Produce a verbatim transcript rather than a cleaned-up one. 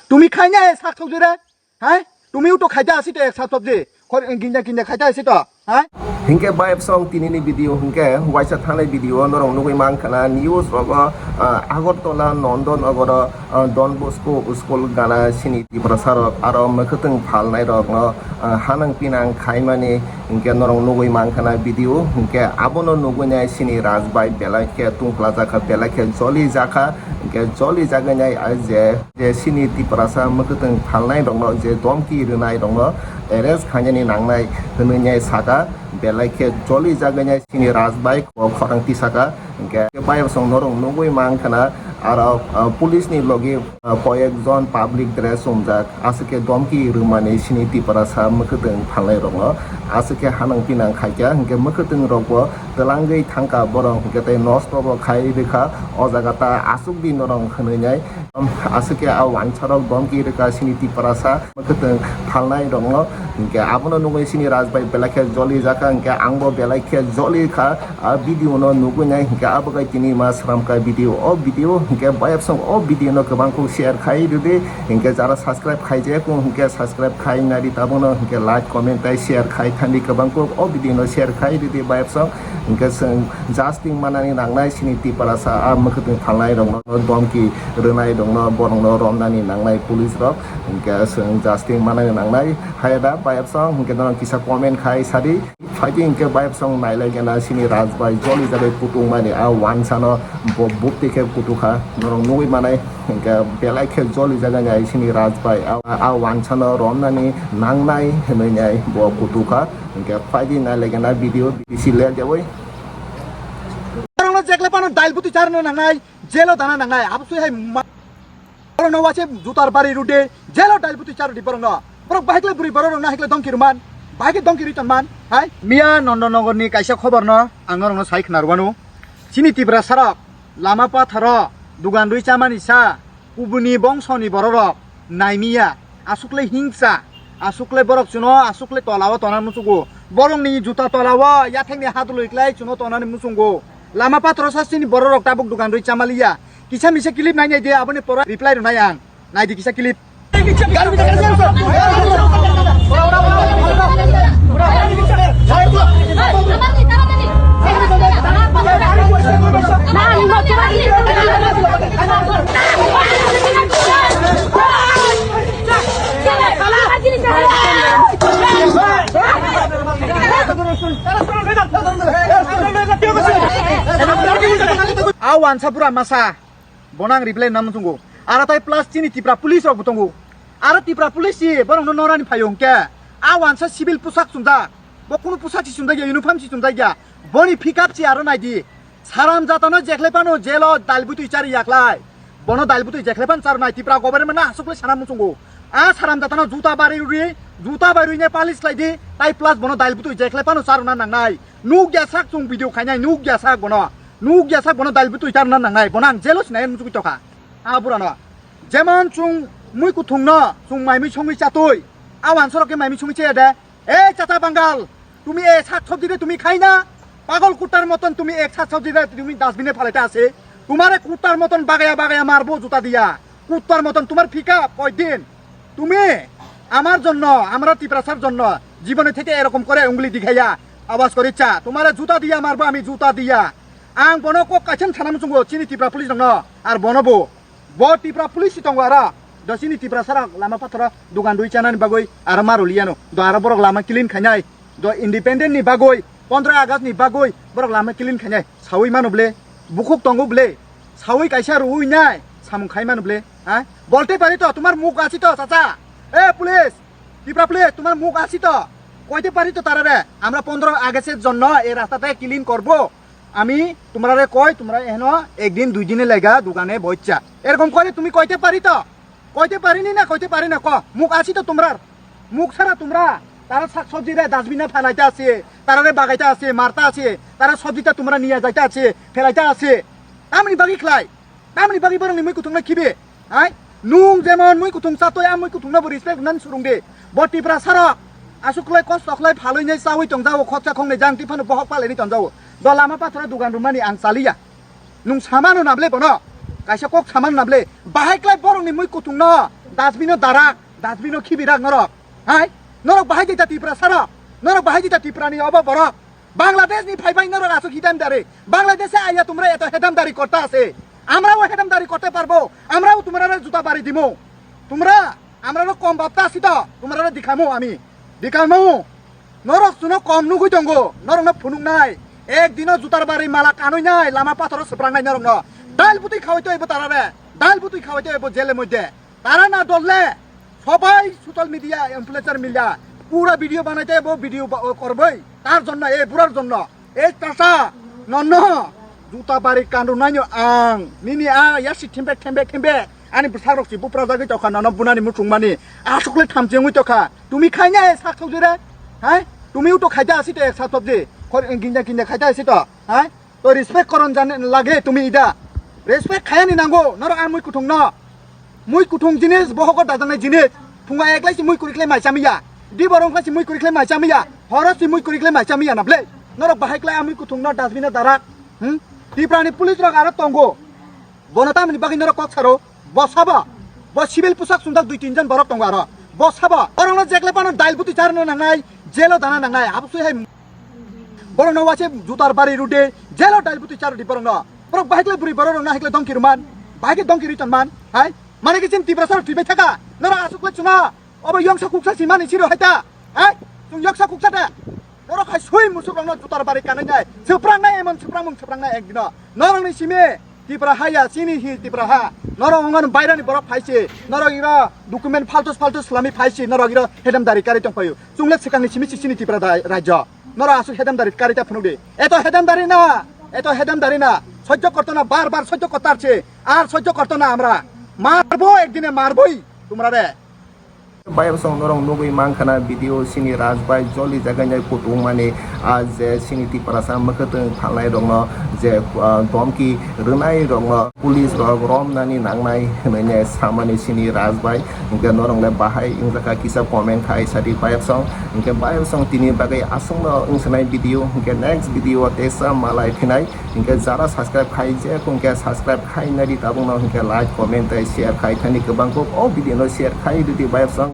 Tumi khaina e sak sobji re? Hai? Tumi uto khaita asi to ek sak sobji. Khor ginja ginja khaita asi to. Hai? Hinkhe bayapsong tinini video hinkhe waisa thangnai video norok nugwi mankha na news rogo, ah, Agartala Nondon Nogoro, ah, Don Bosco school gana sini Tiprasa rok aro mwkhwtwng phalnai rokno, ah, hanang pinang khaimani hinkhe norok nugwi mankha na video hinkhe abono nugwi nai sini Rajbai belai khe tungpla jakha belai khe joli jakha hinkhe joli jagwi nai ah je je sini Tiprasa mwkhwtwng phalnai rokno je domki rwnai rokno arrest khainani nangnai hwnwi nai saka belai khe joli jagwi nai sini Rajbai khorang tisaka hinkhe bayapsong norok nugwi mankha na aro, ah, police ni logi, ah, koyek jon public dress chumjak aswk khe domki rwmani sini Tiprasa mwkhwtwng phalnai rokno aswk khe hanang pinang khaikha hinkhe mwkhwtwng rokbo twlangwi thangkha borok hinkhe tei nosto bo khai rwkha o jaga ta aswk di norok hwnwi nai. Aswk khe a wansarok domki rwkha sini Tiprasa mwkhwtwng phalnai rokno. Hinkhe abono nugwi sini Rajbai belai khe joli jakha hinkhe angbo belai khe joli kha. A video no nugwi nai hinkhe abo gai tini ma sramkha video o video hinkhe bayapsong o video no kwbang kuk share khai rwdi hinkhe jara subscribe khaijak hinkhe subscribe khai nari tabukno hinkhe like comment tai share khai thandi kwbang kuk o video no share khai rwdi bayapsong hinkhe chwng Jasting manani nangnai sini Tiprasa a mwkhwtwng phalnai rokno domki rwnai rokno borokno romnani nangnai police rok hinkhe chwng jasting manani nangnai hayada bayapsong hinkhe norok kisa comment khai sadi phaidi hinkhe bayapsong nailai gana sini Rajbai joli jagwi kutukmani a wansano bo bupti khe kutukha norok nugwi manai hinkhe belai khe joli jagani ai sini Rajbai a, a wansano romnani nangnai hwnwi nai bo kutukha. Hinkhe phaidi nai lege na video bisi le jaboi. Borokno jekle phano dail bwtwi charwna nangnai, jelo dana nangnai, abosoi hai ma-, borokno waise jutar bari rwdi, jelo dail bwtwi charwdi borokno. Borok bahai khlai bwrwi borok rokno hai khlai dongki rwman, bahai khe dongki rwi tonman, hai? Miya Nondonogorni kaisa khoborno ang norokno sai khna rwanu. Chini Tiprasarok lama patharo dugan rwi chamani sa, kubuni bongsoni bororok naimiya, aswk le hingsa, aswk le borok chwngno aswk le tolao tonani muchungo. Borokni juta tolao yathekni hadulwi klai chwngno tonani muchungo. Lama pathoro sa chini bororok tabuk dugan rwi chamaliya. Kisa misa clip nainai de, aboni pore reply rwnai ang. Naidi kisa clip. A wansa bura masa. Bono ang reply nang muchungo. Aro tai plus chini Tipra police rok bo tongo. Aro Tipra police si borok no norani phaio hwnkhe. A wansa civil pusak chumjak. Bo kunu pusak si chumjak ya, uniform si chumjak ya. Boni pickup si aro naidi. Saram jatano jekhlai phano jelo dal butui chari yaklai. Bono dal butui jekhlai phano char nai Tipra government na aswk le sana muchungo. A saram jatano juta bari rwi, juta bari rwi ne police lai di. Tai plus bono dal butui jekhlai phano char na nangnai. Nuk ya sak chung video khainai, nuk ya sak bono. Nuk ya sak bono dal butui charna nangnai, bono ang jelo sinai muchugwi tokha. A burano. Jemon chung mui kuthungno, chung mai mui songwi chatwi. A wansorok khe mai mui songwi chaya de. Ei chata Bangal, tumi ek sak sobji de tumi khai na? Pagol kuttar moton tumi ek sak sobji de tumi dustbin e phalaita ase. Tumare kuttar moton bagaya bagaya marbo juta diya. Kuttar moton tumar phika koidin. তুমি আমার জন্য, আমরা তিপ্রাসার জন্য জীবনে থেকে এরকম করে উঙ্গুলি দেখাইয়া আওয়াজ করিচ্ছা, তোমারে জুতা দিয়া মারবো আমি, জুতা দিয়া। Ang bono kok kaisa sana muchungo chini Tipra police rokno, ar bono bo, bo Tipra police si tongo aro, do chini Tiprasarok lama pathoro dugan rwi chanani bagwi aro maruliyano, do aro borok lama clean khainai, do independent ni bagwi, pondro August ni bagwi borok lama clean khainai, sawi mano ble, bukhuk tongo ble, sawi kaisa ruwi nai, samung khai mano ble. হ্যাঁ? বলতে পারি তো, তোমার মুখ আছে তো, চাচা? এ পুলিশ, ত্রিপুরা পুলিশ, তোমার মুখ আছে তো? কইতে পারি তো তারারে, আমরা পনেরো আগস্টের জন্য এই রাস্তাটা ক্লিন করব। আমি তোমরারে কই, তোমরা এখনো একদিন দুই দিনে লেগা দোকানে বইচ্ছা। এরকম করে তুমি কইতে পারি তো? কইতে পারিনি না, কইতে পারি না, ক। মুখ আছে তো তোমরার? মুখ ছাড়া তোমরা, তারা শাক সবজি রে ডাস্টবিনে ফেলাইতে আছে, তারারে বাগাইতে আছে, মারতে আছে, তারা সবজিটা তোমরা নিয়ে যাইতে আছে, ফেলাইতে আছে। তামনি বাকি খ্লাই। Tamni bagwi borokni mui kuthungno khibi? Hai? Nung jemon mui kuthung chatwi, a mui kuthungno bo respect rwnani surung di. Bo Tiprasarok aswk khlai kosto khlai phalwi nai chawi tongjago, khoksa khoknwi jang twi phano bohok palaini tongjago. Do lama pathoro dugan rwmani ang chaliya. Nung samano na ble bono? Kaisa kok samano na ble? Bahai khlai borokni mui kuthungno Dustbin o darak, dustbin o khibirak norok. Hai? Norok bahai jeta Tiprasa rok. Norok bahai jeta Tiprani obo borok. Bangladesh ni phaibai norok asuk hitam dari. Bangladesh e aya tumra eto hedam dari korta ase. Amrao hedam dari korte parbo. Amrao tumrare juta bari dimo. Tumra, amraro kom bapta asito. Tumrare dikhamo ami. Dikhamo. Norok chuno kom nugui tongo, norokno phunuknai. Ek dino jutar bari mala kanui nai, lama pathoro swprangnai norokno. Dal butui khawai to ebo tarare. Dal butui khawai to ebo jele moidde. Tara na dolle. Sobai social media influencer mila. Pura video banaite ebo video ba-, o korboi. Tar jonno, e burar jonno. Ei tasa, nonno, juta bari kandu nainyo ang, nini a yasi thimbek, thimbek, thimbek, ani bwsarok si bupra jagwi tokha, nono bunani muchungmani, asukle thamchi wngwi tokha, tumi khaina e sak thokjire, hai, tumi uto khaita asi to ek sak thokji, khor ginja ginja khaita asi to, hai, to respect koron jani lage tumi ida, respect khayani nango, norok ang mui kuthungno. Mui kuthung jinis, bohogo dajaknai jinis. Phunga eklai si mui kurikle mai chamiya. Di borong khlai si mui kurikle mai chamiya. Horo si mui kurikle mai chamiya na ble. Norok bahai klai a mui kuthung no dustbin o darak. Hmm? Tiprani police rok aro tongo. Bono tamni bagwi norok kok saro. Bo sabo. Bo civil pusak sungjak dui tin jon borok tongo aro. Bo sabo. Borok no jekle pano dail buti charno nangnai. Jelo dana nangnai. Abo sui hai Borok no wache jutar bari rude, jelo dal buti charo di borok no. Borok bahai kle buri borok no hikle dongki ruman, bahai ke dongki riton man, hai? Mane ke chin Tiprasa rok twi bai thaka, nora asuk le chuna, obo yongsa kuksa si mani siro hai ta, hai? Chung yongsa kuksa da. Borok hai sui musuk rok no jutar bari kanai nai, seprang nai emon seprang mung seprang nai ek dino. Norok ni simi, Tipra ha ya, chini hi Tipra ha. Norok wngmano bairani borok phaisi. Norok iro document faltus faltus swlami phaisi. Norok iro hedam dari kari tongphaio. Chungle swkangni simi si chini Tipra da-, rajyo. Norok aswk hedam dari kari ta phunukdi. Eto hedam dari na. Eto hedam dari na. Sojjo korto na, bar bar sojjo kortar se. Ar sojjo korto na amra. Marbo ekdine marboi tumra re. Bayapsong norok nugwi mankha na video sini Rajbai joli jaga nai kutung mani, ah, je sini Tiprasa mwkhwtwng phalnai rokno je, ah, domki rwnai rokno police rok romnani nangnai hwnwi ne samani sini Rajbai. Hwnkhe norok le bahai wngjakha kisa comment khai sadi Bayapsong. Hwnkhe Bayapsong tini bagwi aswkno wngsanai video, hwnkhe next video o tesa malai phinai. Hwnkhe jara subscribe khai je, hwnkhe subscribe khai nai di tabukno, hwnkhe like, comment tei share khai thani kwbang kuk o video no share khai ridi Bayapsong.